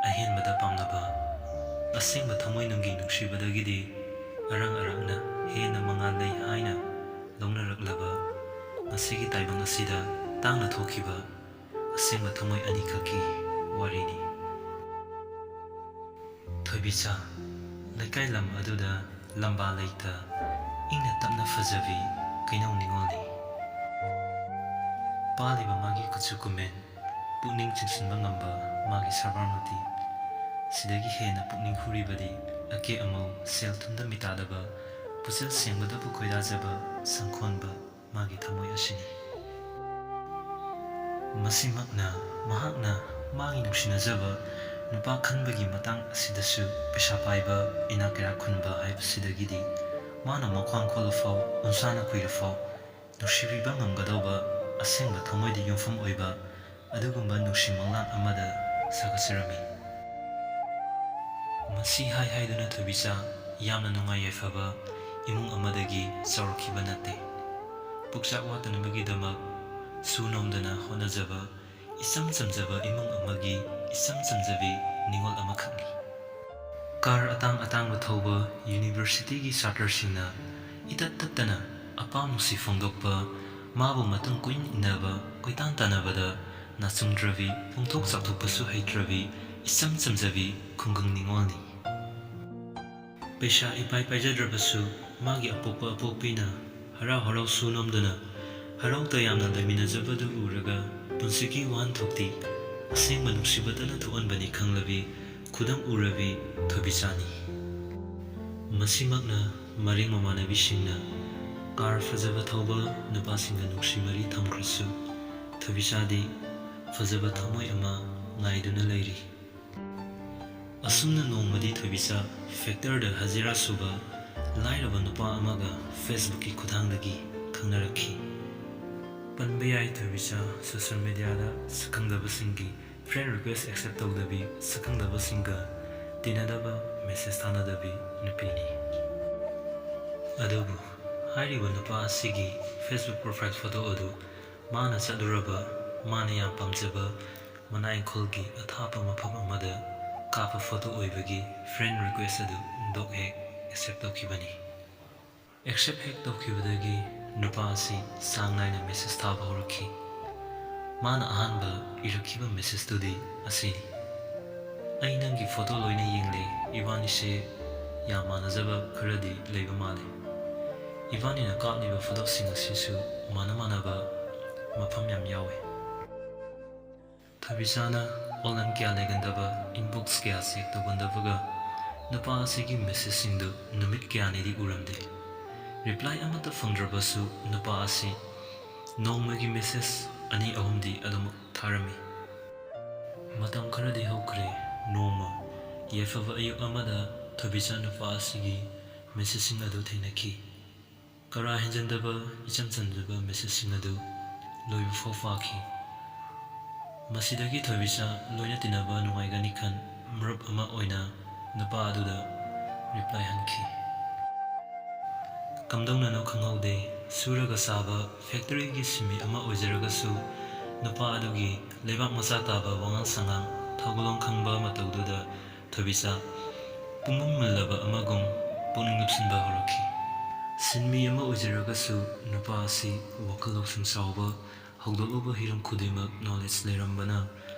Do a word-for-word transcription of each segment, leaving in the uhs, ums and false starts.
ꯑꯍꯦꯟꯕꯗ ꯄꯥꯝꯅꯕ, ꯑꯁꯦꯡꯕ ꯊꯃꯣꯏꯅꯨꯡꯒꯤ ꯅꯨꯡꯁꯤꯕꯗꯒꯤꯗꯤ ꯑꯔꯥꯡ ꯑꯔꯥꯛꯅ ꯍꯦꯟꯅ ꯃꯉꯥꯜ ꯂꯩ ꯍꯥꯏꯅ ꯂꯧꯅꯔꯛꯂꯕ ꯉꯁꯤꯒꯤ ꯇꯥꯏꯕꯪ ꯑꯁꯤꯗ ꯇꯥꯡꯅ ꯊꯣꯛꯈꯤꯕ ꯑꯁꯦꯡꯕ ꯊꯃꯣꯏ ꯑꯅꯤꯈꯛꯀꯤ ꯋꯥꯔꯤꯅꯤ꯫ ꯊꯣꯏꯕꯤꯆꯥ, ꯂꯩꯀꯥꯏ ꯂꯝ ꯑꯗꯨꯗ ꯂꯝꯕꯥ ꯂꯩꯇ ꯏꯪꯅ ꯇꯞꯅ ꯐꯖꯕꯤ ꯀꯩꯅꯧ ꯅꯤꯉꯣꯜꯅꯤ꯫ ꯄꯥꯜꯂꯤꯕ ꯃꯥꯒꯤ ꯀꯨꯆꯨ ꯀꯨꯃꯦꯟ, ꯄꯨꯛꯅꯤꯡ ꯆꯤꯡꯁꯤꯟꯕ ꯉꯝꯕ ꯃꯥꯒꯤ ꯁꯕꯥꯔꯃꯇꯤ, ꯁꯤꯗꯒꯤ ꯍꯦꯟꯅ ꯄꯨꯛꯅꯤꯡ ꯍꯨꯔꯤꯕꯗꯤ ꯑꯀꯦ ꯑꯃꯧ, ꯁꯦꯜ ꯊꯨꯝꯗ ꯃꯤꯇꯥꯗꯕ, ꯄꯨꯛꯆꯦꯜ ꯁꯦꯡꯕꯗꯕꯨ ꯈꯣꯏꯗꯥꯖꯕ ꯁꯪꯈꯣꯟꯕ ꯃꯥꯒꯤ ꯊꯃꯣꯏ ꯑꯁꯤꯅꯤ꯫ ꯃꯁꯤꯃꯛꯅ ꯃꯍꯥꯛꯅ ꯃꯥꯒꯤ ꯅꯨꯡꯁꯤꯅꯖꯕ ꯅꯨꯄꯥ ꯈꯟꯕꯒꯤ ꯃꯇꯥꯡ ꯑꯁꯤꯗꯁꯨ ꯄꯩꯁꯥ ꯄꯥꯏꯕ, ꯏꯅꯥꯛ ꯀꯩꯔꯥꯛ ꯈꯨꯟꯕ ꯍꯥꯏꯕꯁꯤꯗꯒꯤꯗꯤ ꯃꯥꯅ ꯃꯈ꯭ꯋꯥꯡ ꯈꯣꯜꯂꯐꯥꯎ, ꯎꯟꯁꯥꯅ ꯀꯨꯏꯔꯐꯥꯎ ꯅꯨꯡꯁꯤꯕꯤꯕ ꯉꯝꯒꯗꯧꯕ, ꯑꯁꯦꯡꯕ ꯊꯃꯣꯏꯗ ꯌꯨꯝꯐꯝ ꯑꯣꯏꯕ ꯑꯗꯨꯒꯨꯝꯕ ꯅꯨꯡꯁꯤ ꯃꯪꯂꯥꯟ ꯑꯃꯗ ꯁꯥꯒꯠꯆꯔꯝꯃꯤ꯫ ꯃꯁꯤ ꯍꯥꯏ ꯍꯥꯏꯗꯨꯅ ꯊꯣꯏꯕꯤꯆꯥ ꯌꯥꯝꯅ ꯅꯨꯡꯉꯥꯏ ꯌꯥꯏꯐꯕ ꯏꯃꯨꯡ ꯑꯃꯗꯒꯤ ꯆꯥꯎꯔꯛꯈꯤꯕ ꯅꯠꯇꯦ꯫ ꯄꯨꯛꯆꯥꯛ ꯋꯥꯠꯇꯅꯕꯒꯤꯗꯃꯛ ꯁꯨ ꯅꯣꯝꯗꯅ ꯍꯣꯠꯅꯖꯕ ꯏꯆꯝ ꯆꯝꯖꯕ ꯏꯃꯨꯡ ꯑꯃꯒꯤ ꯏꯆꯝ ꯆꯝꯖꯕꯤ ꯅꯤꯉꯣꯜ ꯑꯃꯈꯛꯅꯤ꯫ ꯀꯥꯔ ꯑꯇꯥꯡ ꯑꯇꯥꯡꯕ ꯊꯧꯕ, ꯌꯨꯅꯤꯚꯔꯁꯤꯇꯤꯒꯤ ꯁꯥꯇ꯭ꯔꯁꯤꯡꯅ ꯏꯇꯠ ꯇꯠꯇꯅ ꯑꯄꯥꯝ ꯅꯨꯡꯁꯤ ꯐꯣꯡꯗꯣꯛꯄ, ꯃꯥꯕꯨ ꯃꯇꯨꯡ ꯀꯨꯏꯅ ꯏꯟꯅꯕ, ꯀꯣꯏꯇꯥꯟ ꯇꯥꯟꯅꯕꯗ ꯅꯥꯆꯨꯝꯗ꯭ꯔꯕꯤ, ꯄꯣꯡꯊꯣꯛ ꯆꯥꯎꯊꯣꯛꯄꯁꯨ ꯍꯩꯇ꯭ꯔꯕꯤ, ꯏꯆꯝ ꯆꯝꯖꯕꯤ ꯈꯨꯡꯒꯪ ꯅꯤꯉꯣꯜꯅꯤ꯫ ꯄꯩꯁꯥ ꯏꯄꯥꯏ ꯄꯥꯏꯖꯗ꯭ꯔꯕꯁꯨ ꯃꯥꯒꯤ ꯑꯄꯣꯛꯄ ꯑꯄꯣꯛꯄꯤꯅ ꯍꯔꯥꯎ ꯍꯔꯥꯎ ꯁꯨ ꯅꯣꯝꯗꯨꯅ ꯍꯔꯥꯎ ꯇꯌꯥꯝꯅ ꯂꯩꯃꯤꯟꯅꯖꯕꯗꯨ ꯎꯔꯒ ꯄꯨꯟꯁꯤꯒꯤ ꯋꯥꯍꯟꯊꯣꯛꯇꯤ ꯑꯁꯦꯡꯕ ꯅꯨꯡꯁꯤꯕꯇꯅ ꯊꯣꯛꯍꯟꯕꯅꯤ ꯈꯪꯂꯕꯤ ꯈꯨꯗꯝ ꯎꯔꯕꯤ ꯊꯣꯏꯕꯤꯆꯥꯅꯤ꯫ ꯃꯁꯤꯃꯛꯅ ꯃꯔꯦꯡ ꯃꯃꯥꯟꯅꯕꯤꯁꯤꯡꯅ ꯀꯥꯔ ꯐꯖꯕ ꯊꯧꯕ ꯅꯨꯄꯥꯁꯤꯡꯒ ꯅꯨꯡꯁꯤ ꯃꯔꯤ ꯊꯝꯈ꯭ꯔꯁꯨ ꯊꯣꯏꯕꯤꯆꯥꯗꯤ ꯐꯖꯕ ꯊꯃꯣꯏ ꯑꯃ ꯉꯥꯏꯗꯨꯅ ꯂꯩꯔꯤ꯫ ꯑꯁꯨꯝꯅ ꯅꯣꯡꯃꯗꯤ ꯊꯣꯏꯕꯤꯆꯥ ꯐꯦꯛꯇꯔꯗ ꯍꯖꯤꯔꯥ ꯁꯨꯕ ꯂꯥꯏꯔꯕ ꯅꯨꯄꯥ ꯑꯃꯒ ꯐꯦꯁꯕꯨꯛꯀꯤ ꯈꯨꯠꯊꯥꯡꯗꯒꯤ ꯈꯪꯅꯔꯛꯈꯤ꯫ ꯄꯟꯕ ꯌꯥꯏ, ꯊꯣꯏꯕꯤꯆꯥ ꯁꯣꯁꯤꯌꯦꯜ ꯃꯦꯗꯤꯌꯥꯗ ꯁꯛꯈꯪꯗꯕꯁꯤꯡꯒꯤ ꯐ꯭ꯔꯦꯟ ꯔꯤꯀ꯭ꯋꯦꯁ ꯑꯦꯛꯁꯦꯞ ꯇꯧꯗꯕꯤ, ꯁꯛꯈꯪꯗꯕꯁꯤꯡꯒ ꯇꯤꯟꯅꯗꯕ, ꯃꯦꯁꯦꯖ ꯊꯥꯅꯗꯕꯤ ꯅꯨꯄꯤꯅꯤ꯫ ꯑꯗꯨꯕꯨ ꯍꯥꯏꯔꯤꯕ ꯅꯨꯄꯥ ꯑꯁꯤꯒꯤ ꯐꯦꯁꯕꯨꯛ ꯄ꯭ꯔꯣꯐꯥꯏꯜ ꯐꯣꯇꯣ ꯑꯗꯨ ꯃꯥꯅ ꯆꯠꯂꯨꯔꯕ, ꯃꯥꯅ ꯌꯥꯝ ꯄꯥꯝꯖꯕ ꯃꯅꯥꯏ ꯏꯪꯈꯣꯜꯒꯤ ꯑꯊꯥꯞꯄ ꯃꯐꯝ ꯑꯃꯗ ꯀꯥꯞꯄ ꯐꯣꯇꯣ ꯑꯣꯏꯕꯒꯤ ꯐ꯭ꯔꯦꯟ ꯔꯤꯀ꯭ꯋꯦꯁ ꯑꯗꯨ ꯗꯣꯛ ꯍꯦꯛ ꯑꯦꯛꯁꯦꯞ ꯇꯧꯈꯤꯕꯅꯤ꯫ ꯑꯦꯛꯁꯦꯞ ꯍꯦꯛ ꯇꯧꯈꯤꯕꯗꯒꯤ ꯅꯨꯄꯥ ꯑꯁꯤ ꯆꯥꯡ ꯅꯥꯏꯅ ꯃꯦꯁꯦꯖ ꯊꯥꯕ ꯍꯧꯔꯛꯈꯤ꯫ ꯃꯥꯅ ꯑꯍꯥꯟꯕ ꯏꯔꯛꯈꯤꯕ ꯃꯦꯁꯦꯖꯇꯨꯗꯤ ꯑꯁꯤꯅꯤ: "ꯑꯩ ꯅꯪꯒꯤ ꯐꯣꯇꯣ ꯂꯣꯏꯅ ꯌꯦꯡꯂꯦ꯫ ꯏꯕꯥꯅꯤꯁꯦ ꯌꯥꯝ ꯃꯥꯟꯅꯖꯕ ꯈꯔꯗꯤ ꯂꯩꯕ ꯃꯥꯜꯂꯦ꯫ ꯏꯕꯥꯅꯤꯅ ꯀꯥꯞꯂꯤꯕ ꯐꯣꯇꯣꯁꯤꯡ ꯑꯁꯤꯁꯨ ꯃꯥꯟꯅ ꯃꯥꯟꯅꯕ ꯃꯐꯝ ꯌꯥꯝ ꯌꯥꯎꯋꯦ"꯫ ꯊꯣꯏꯕꯤꯆꯥꯅ ꯑꯣꯟꯂꯥꯏꯟ ꯀꯌꯥ ꯂꯩꯒꯟꯗꯕ, ꯏꯟꯕꯣꯛꯁ ꯀꯌꯥ ꯆꯦꯛ ꯇꯧꯒꯟꯗꯕꯒ ꯅꯨꯄꯥ ꯑꯁꯤꯒꯤ ꯃꯦꯁꯦꯖꯁꯤꯡꯗꯨ ꯅꯨꯃꯤꯠ ꯀꯌꯥꯅꯤꯗꯤ ꯎꯔꯝꯗꯦ꯫ ꯔꯤꯄ꯭ꯂꯥꯏ ꯑꯃꯠꯇ ꯐꯪꯗ꯭ꯔꯕꯁꯨ ꯅꯨꯄꯥ ꯑꯁꯤ ꯅꯣꯡꯃꯒꯤ ꯃꯦꯁꯦꯖ ꯑꯅꯤ ꯑꯍꯨꯝꯗꯤ ꯑꯗꯨꯃꯛ ꯊꯥꯔꯝꯃꯤ꯫ ꯃꯇꯝ ꯈꯔꯗꯤ ꯍꯧꯈ꯭ꯔꯦ꯫ ꯅꯣꯡꯃ ꯌꯥꯏꯐꯕ ꯑꯌꯨꯛ ꯑꯃꯗ ꯊꯣꯏꯕꯤꯆꯥ ꯅꯨꯄꯥ ꯑꯁꯤꯒꯤ ꯃꯦꯁꯦꯖꯁꯤꯡ ꯑꯗꯨ ꯊꯦꯡꯅꯈꯤ꯫ ꯀꯔꯥ ꯍꯦꯟꯖꯟꯗꯕ, ꯏꯆꯝ ꯆꯝꯖꯕ ꯃꯦꯁꯦꯖꯁꯤꯡ ꯑꯗꯨ ꯂꯣꯏꯕ ꯐꯥꯎ ꯄꯥꯈꯤ꯫ ꯃꯁꯤꯗꯒꯤ ꯊꯣꯏꯕꯤꯆꯥ ꯂꯣꯏꯅ ꯇꯤꯟꯅꯕ ꯅꯨꯡꯉꯥꯏꯒꯅꯤ ꯈꯟ ꯃꯔꯨꯞ ꯑꯃ ꯑꯣꯏꯅ ꯅꯨꯄꯥ ꯑꯗꯨꯗ ꯔꯤꯄ꯭ꯂꯥꯏ ꯍꯟꯈꯤ꯫ ꯀꯝꯗꯧꯅꯅꯣ ꯈꯪꯍꯧꯗꯦ, ꯁꯨꯔꯒ ꯆꯥꯕ ꯐꯦꯛꯇꯔꯤꯒꯤ ꯁꯤꯟꯃꯤ ꯑꯃ ꯑꯣꯏꯖꯔꯒꯁꯨ ꯅꯨꯄꯥ ꯑꯗꯨꯒꯤ ꯂꯩꯕꯥꯛ ꯃꯆꯥ ꯇꯥꯕ ꯋꯥꯉꯥꯡ ꯁꯉꯥꯡ, ꯊꯧꯒꯜꯂꯣꯟ ꯈꯪꯕ ꯃꯇꯧꯗꯨꯗ ꯊꯣꯏꯕꯤꯆꯥ ꯄꯨꯡꯃꯨꯟ ꯃꯨꯜꯂꯕ ꯑꯃꯒꯨꯝ ꯄꯨꯛꯅꯤꯡ ꯂꯨꯞꯁꯤꯟꯕ ꯍꯧꯔꯛꯈꯤ꯫ ꯁꯤꯟꯃꯤ ꯑꯃ ꯑꯣꯏꯖꯔꯒꯁꯨ ꯅꯨꯄꯥ ꯑꯁꯤ ꯋꯥꯈꯜ ꯂꯧꯁꯤꯡ ꯆꯥꯎꯕ, ꯍꯧꯗꯣꯛꯂꯨꯕ ꯍꯤꯔꯝ ꯈꯨꯗꯤꯡꯃꯛ ꯅꯣꯂꯦꯖ ꯂꯩꯔꯝꯕꯅ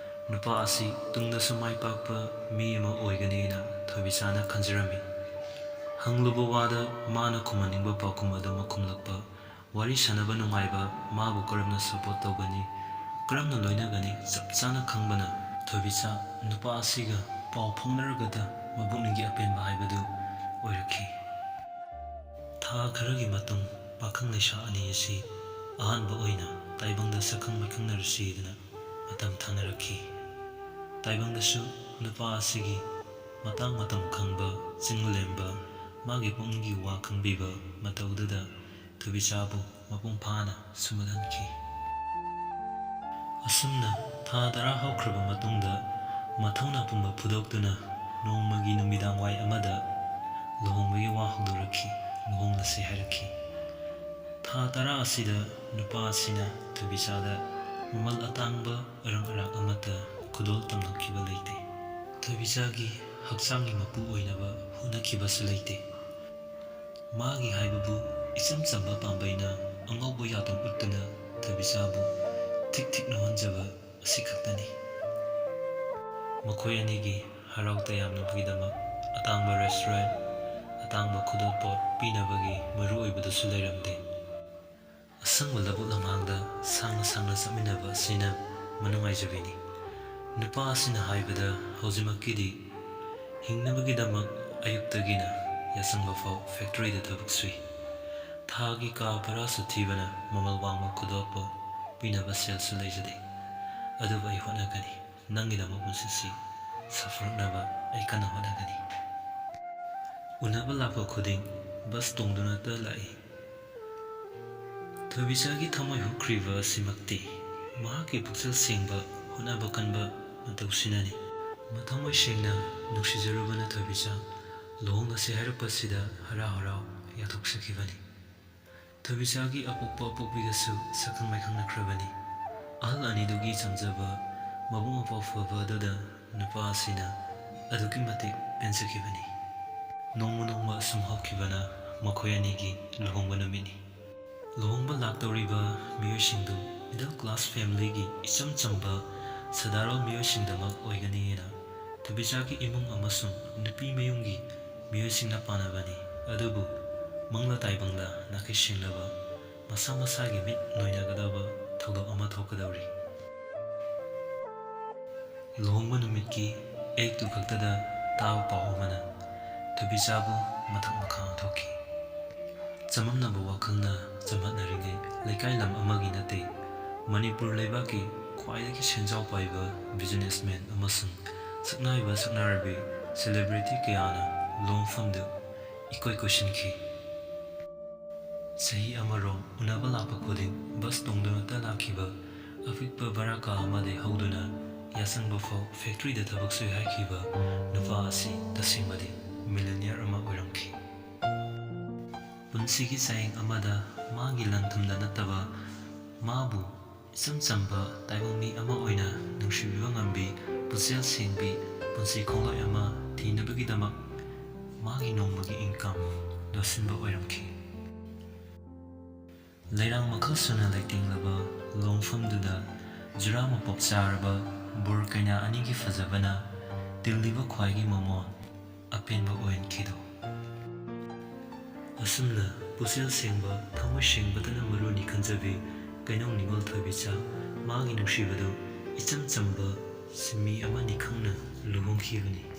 ꯅꯨꯄꯥ ꯑꯁꯤ ꯇꯨꯡꯗꯁꯨ ꯃꯥꯏ ꯄꯥꯛꯄ ꯃꯤ ꯑꯃ ꯑꯣꯏꯒꯅꯤꯅ ꯊꯣꯏꯕꯤꯆꯥꯅ ꯈꯟꯖꯔꯝꯃꯤ꯫ ꯍꯪꯂꯨꯕ ꯋꯥꯗ ꯃꯥꯅ ꯈꯨꯝꯍꯟꯅꯤꯡꯕ ꯄꯥꯎꯈꯨꯝ ꯑꯗꯨꯃꯛ ꯈꯨꯝꯂꯛꯄ, ꯋꯥꯔꯤ ꯁꯥꯟꯅꯕ ꯅꯨꯡꯉꯥꯏꯕ, ꯃꯥꯕꯨ ꯀꯔꯝꯅ ꯁꯄꯣꯔꯠ ꯇꯧꯒꯅꯤ, ꯀꯔꯝꯅ ꯂꯣꯏꯅꯒꯅꯤ ꯆꯞ ꯆꯥꯅ ꯈꯪꯕꯅ ꯊꯣꯏꯕꯤꯆꯥ ꯅꯨꯄꯥ ꯑꯁꯤꯒ ꯄꯥꯎ ꯐꯥꯎꯅꯔꯒꯗ ꯃꯄꯨꯛꯅꯤꯡꯒꯤ ꯑꯄꯦꯟꯕ ꯍꯥꯏꯕꯗꯨ ꯑꯣꯏꯔꯛꯈꯤ꯫ ꯊꯥ ꯈꯔꯒꯤ ꯃꯇꯨꯡ ꯄꯥꯈꯪ ꯂꯩꯁꯥ ꯑꯅꯤ ꯑꯁꯤ ꯑꯍꯥꯟꯕ ꯑꯣꯏꯅ ꯇꯥꯏꯕꯪꯗ ꯁꯛꯈꯪ ꯃꯥꯏꯈꯪꯅꯔꯁꯤꯗꯅ ꯃꯇꯝ ꯊꯥꯅꯔꯛꯈꯤ꯫ ꯇꯥꯏꯕꯪꯗꯁꯨ ꯅꯨꯄꯥ ꯑꯁꯤꯒꯤ ꯃꯇꯥꯡ ꯃꯇꯝ ꯈꯪꯕ, ꯆꯤꯡꯂꯦꯝꯕ, ꯃꯥꯒꯤ ꯄꯨꯛꯅꯤꯡꯒꯤ ꯋꯥ ꯈꯪꯕꯤꯕ ꯃꯇꯧꯗꯨꯗ ꯊꯣꯏꯕꯤꯆꯥꯕꯨ ꯃꯄꯨꯡ ꯐꯥꯅ ꯁꯨꯝꯍꯠꯍꯟꯈꯤ꯫ ꯑꯁꯨꯝꯅ ꯊꯥ ꯇꯔꯥ ꯍꯧꯈ꯭ꯔꯕ ꯃꯇꯨꯡꯗ ꯃꯊꯧꯅꯥ ꯄꯨꯝꯕ ꯐꯨꯗꯣꯛꯇꯨꯅ ꯅꯣꯡꯃꯒꯤ ꯅꯨꯃꯤꯗꯥꯡ ꯋꯥꯏ ꯑꯃꯗ ꯂꯨꯍꯣꯡꯕꯒꯤ ꯋꯥ ꯍꯧꯗꯣꯔꯛꯈꯤ, ꯂꯨꯍꯣꯡꯂꯁꯤ ꯍꯥꯏꯔꯛꯈꯤ꯫ ꯊꯥ ꯇꯔꯥ ꯑꯁꯤꯗ ꯅꯨꯄꯥ ꯑꯁꯤꯅ ꯊꯣꯏꯕꯤꯆꯥꯗ ꯃꯃꯜ ꯑꯇꯥꯡꯕ ꯑꯔꯪ ꯑꯔꯥꯛ ꯑꯃꯠꯇ ꯈꯨꯗꯣꯜ ꯇꯝꯂꯛꯈꯤꯕ ꯂꯩꯇꯦ꯫ ꯊꯣꯏꯕꯤꯆꯥꯒꯤ ꯍꯛꯆꯥꯡꯒꯤ ꯃꯄꯨ ꯑꯣꯏꯅꯕ ꯍꯣꯠꯅꯈꯤꯕꯁꯨ ꯂꯩꯇꯦ꯫ ꯃꯥꯒꯤ ꯍꯥꯏꯕꯕꯨ ꯏꯆꯝ ꯆꯝꯕ ꯄꯥꯝꯕꯩꯅ ꯑꯉꯧꯕ ꯌꯥꯇꯣꯟ ꯎꯠꯇꯨꯅ ꯊꯣꯏꯕꯤꯆꯥꯕꯨ ꯊꯤꯛ ꯊꯤꯛ ꯅꯣꯛꯍꯟꯖꯕ ꯑꯁꯤꯈꯛꯇꯅꯤ꯫ ꯃꯈꯣꯏ ꯑꯅꯤꯒꯤ ꯍꯔꯥꯎ ꯇꯌꯥꯝꯅꯕꯒꯤꯗꯃꯛ ꯑꯇꯥꯡꯕ ꯔꯦꯁꯇꯨꯔꯦꯟ, ꯑꯇꯥꯡꯕ ꯈꯨꯗꯣꯜꯄꯣꯠ ꯄꯤꯅꯕꯒꯤ ꯃꯔꯨ ꯑꯣꯏꯕꯗꯨꯁꯨ ꯂꯩꯔꯝꯗꯦ꯫ ꯑꯁꯪꯕ ꯂꯧꯕꯨꯛ ꯂꯝꯍꯥꯡꯗ ꯁꯥꯡꯅ ꯁꯥꯡꯅ ꯆꯠꯃꯤꯟꯅꯕ ꯑꯁꯤꯅ ꯃꯅꯨꯡꯉꯥꯏꯖꯕꯤꯅꯤ꯫ ꯅꯨꯄꯥ ꯑꯁꯤꯅ ꯍꯥꯏꯕꯗ ꯍꯧꯖꯤꯛꯃꯛꯀꯤꯗꯤ ꯍꯤꯡꯅꯕꯒꯤꯗꯃꯛ ꯑꯌꯨꯛꯇꯒꯤꯅ ꯌꯥꯆꯪꯕ ꯐꯥꯎ ꯐꯦꯛꯇꯔꯤꯗ ꯊꯕꯛ ꯁꯨꯏ꯫ ꯊꯥꯒꯤ ꯀꯥ ꯚꯔꯥꯁꯨ ꯊꯤꯕꯅ ꯃꯃꯜ ꯋꯥꯡꯕ ꯈꯨꯗꯣꯜꯄꯣꯠ ꯄꯤꯅꯕ ꯁꯦꯜꯁꯨ ꯂꯩꯖꯗꯦ꯫ ꯑꯗꯨꯕꯨ ꯑꯩ ꯍꯣꯠꯅꯒꯅꯤ꯫ ꯅꯪꯒꯤꯗꯃꯛ ꯄꯨꯟꯁꯤꯁꯤ ꯁꯥꯐꯔꯛꯅꯕ ꯑꯩ ꯀꯟꯅ ꯍꯣꯠꯅꯒꯅꯤ꯫ ꯎꯅꯕ ꯂꯥꯛꯄ ꯈꯨꯗꯤꯡ ꯕꯁ ꯇꯣꯡꯗꯨꯅꯇ ꯂꯥꯛꯏ꯫ ꯊꯣꯏꯕꯤꯆꯥꯒꯤ ꯊꯃꯣꯏ ꯍꯨꯈ꯭ꯔꯤꯕ ꯑꯁꯤꯃꯛꯇꯤ ꯃꯍꯥꯛꯀꯤ ꯄꯨꯛꯆꯦꯜ ꯁꯦꯡꯕ, ꯍꯣꯠꯅꯕ ꯀꯟꯕ ꯃꯇꯧꯁꯤꯅꯅꯤ꯫ ꯃꯊꯃꯣꯏ ꯁꯦꯡꯅ ꯅꯨꯡꯁꯤꯖꯔꯨꯕꯅ ꯊꯣꯏꯕꯤꯆꯥ ꯂꯨꯍꯣꯡꯂꯁꯤ ꯍꯥꯏꯔꯛꯄꯁꯤꯗ ꯍꯔꯥꯎ ꯍꯔꯥꯎ ꯌꯥꯊꯣꯛꯆꯈꯤꯕꯅꯤ꯫ ꯊꯣꯏꯕꯤꯆꯥꯒꯤ ꯑꯄꯣꯛꯄ ꯑꯄꯣꯛꯄꯤꯒꯁꯨ ꯁꯛꯈꯪ ꯃꯥꯏꯈꯪꯅꯈ꯭ꯔꯕꯅꯤ꯫ ꯑꯍꯜ ꯑꯅꯤꯗꯨꯒꯤ ꯆꯝꯖꯕ, ꯃꯕꯨꯛ ꯃꯄꯥꯎ ꯐꯕ ꯑꯗꯨꯗ ꯅꯨꯄꯥ ꯑꯁꯤꯅ ꯑꯗꯨꯛꯀꯤ ꯃꯇꯤꯛ ꯄꯦꯟꯖꯈꯤꯕꯅꯤ꯫ ꯅꯣꯡꯃ ꯅꯣꯡꯃ ꯑꯁꯨꯝ ꯍꯧꯈꯤꯕꯅ ꯃꯈꯣꯏ ꯑꯅꯤꯒꯤ ꯂꯨꯍꯣꯡꯕ ꯅꯨꯃꯤꯠꯅꯤ꯫ ꯂꯨꯍꯣꯡꯕ ꯂꯥꯛꯇꯧꯔꯤꯕ ꯃꯤꯑꯣꯏꯁꯤꯡꯗꯨ middle class familyꯒꯤ ꯏꯆꯝ ꯆꯝꯕ ꯁꯗꯥꯔꯣꯟ ꯃꯤꯑꯣꯏꯁꯤꯡꯗꯃꯛ ꯑꯣꯏꯒꯅꯤꯅ ꯊꯣꯏꯕꯤꯆꯥꯒꯤ ꯏꯃꯨꯡ ꯑꯃꯁꯨꯡ ꯅꯨꯄꯤ ꯃꯌꯨꯝꯒꯤ ꯃꯤꯑꯣꯏꯁꯤꯡꯅ ꯄꯥꯅꯕꯅꯤ꯫ ꯑꯗꯨꯕꯨ ꯃꯪꯂꯥ ꯇꯥꯏꯕꯪꯗ ꯅꯥꯈꯩ ꯁꯦꯡꯂꯕ, ꯃꯁꯥ ꯃꯁꯥꯒꯤ ꯃꯤꯠ ꯅꯣꯏꯅꯒꯗꯕ ꯊꯧꯗꯣꯛ ꯑꯃ ꯊꯣꯛꯀꯗꯧꯔꯤ꯫ ꯂꯨꯍꯣꯡꯕ ꯅꯨꯃꯤꯠꯀꯤ ꯑꯌꯨꯛꯇꯨ ꯈꯛꯇꯗ ꯇꯥꯕ ꯄꯥꯎ ꯑꯃꯅ ꯊꯣꯏꯕꯤꯆꯥꯕꯨ ꯃꯊꯛ ꯃꯈꯥ ꯑꯣꯟꯊꯣꯛꯈꯤ꯫ ꯆꯃꯝꯅꯕ ꯋꯥꯈꯜꯅ ꯆꯝꯍꯠꯅꯔꯤꯉꯩ ꯂꯩꯀꯥꯏ ꯂꯝ ꯑꯃꯒꯤ ꯅꯠꯇꯦ, ꯃꯅꯤꯄꯨꯔ ꯂꯩꯕꯥꯛꯀꯤ ꯈ꯭ꯋꯥꯏꯗꯒꯤ ꯁꯦꯟꯖꯥꯎ ꯄꯥꯏꯕ businessman ꯑꯃꯁꯨꯡ ꯁꯛꯅꯥꯏꯕ ꯁꯛꯅꯥꯏꯔꯕꯤ celebrity ꯀꯌꯥꯅ ꯂꯨꯍꯣꯡꯐꯝꯗꯨ ꯏꯀꯣꯏ ꯀꯣꯏꯁꯤꯟꯈꯤ꯫ ꯆꯍꯤ ꯑꯃꯔꯣꯝ ꯎꯅꯕ ꯂꯥꯛꯄ ꯈꯨꯗꯤꯡ ꯕꯁ ꯇꯣꯡꯗꯨꯅꯇ ꯂꯥꯛꯈꯤꯕ, ꯑꯄꯤꯛꯄ ꯚꯔꯥ ꯀꯥ ꯑꯃꯗꯒꯤ ꯍꯧꯗꯨꯅ ꯌꯥꯆꯪꯕ ꯐꯥꯎ ꯐꯦꯛꯇꯔꯤꯗ ꯊꯕꯛ ꯁꯨꯏ ꯍꯥꯏꯈꯤꯕ ꯅꯨꯄꯥ ꯑꯁꯤ ꯇꯁꯦꯡꯕꯗꯤ millionaire ꯑꯃ ꯑꯣꯏꯔꯝꯈꯤ꯫ ꯄꯨꯟꯁꯤꯒꯤ ꯆꯌꯦꯡ ꯑꯃꯗ ꯃꯥꯒꯤ ꯂꯟ ꯊꯨꯝꯗ ꯅꯠꯇꯕ, ꯃꯥꯕꯨ ꯏꯆꯝ ꯆꯝꯕ ꯇꯥꯏꯕꯪ ꯃꯤ ꯑꯃ ꯑꯣꯏꯅ ꯅꯨꯡꯁꯤꯕꯤꯕ ꯉꯝꯕꯤ, ꯄꯨꯛꯆꯦꯜ ꯁꯦꯡꯕꯤ, ꯄꯨꯟꯁꯤ ꯈꯣꯡꯂꯣꯏ ꯑꯃ ꯊꯤꯅꯕꯒꯤꯗꯃꯛ ꯃꯥꯒꯤ ꯅꯣꯡꯃꯒꯤ income ꯂꯣꯠꯁꯤꯟꯕ ꯑꯣꯏꯔꯝꯈꯤ꯫ ꯂꯩꯔꯥꯡ ꯃꯈꯜ ꯁꯨꯅ ꯂꯩꯇꯦꯡꯂꯕ ꯂꯣꯡꯐꯝꯗꯨꯗ ꯖꯨꯔꯥ ꯃꯄꯣꯞ ꯆꯥꯔꯕ ꯕꯣꯔ ꯀꯩꯅꯥ ꯑꯅꯤꯒꯤ ꯐꯖꯕꯅ ꯇꯤꯜꯂꯤꯕ ꯈ꯭ꯋꯥꯏꯒꯤ ꯃꯃꯣꯟ ꯑꯄꯦꯟꯕ ꯑꯣꯏꯍꯟꯈꯤꯗꯣ꯫ ꯑꯁꯨꯝꯅ ꯄꯨꯛꯆꯦꯜ ꯁꯦꯡꯕ, ꯊꯃꯣꯏ ꯁꯦꯡꯕꯇꯅ ꯃꯔꯨꯅꯤ ꯈꯟꯖꯕꯤ ꯀꯩꯅꯧ ꯅꯤꯡꯉꯣꯜ ꯊꯣꯏꯕꯤꯆꯥ ꯃꯥꯒꯤ ꯅꯨꯡꯁꯤꯕꯗꯨ ꯏꯆꯝ ꯆꯝꯕ ꯁꯤꯟꯃꯤ ꯑꯃꯅꯤ ꯈꯪꯅ ꯂꯨꯍꯣꯡꯈꯤꯕꯅꯤ꯫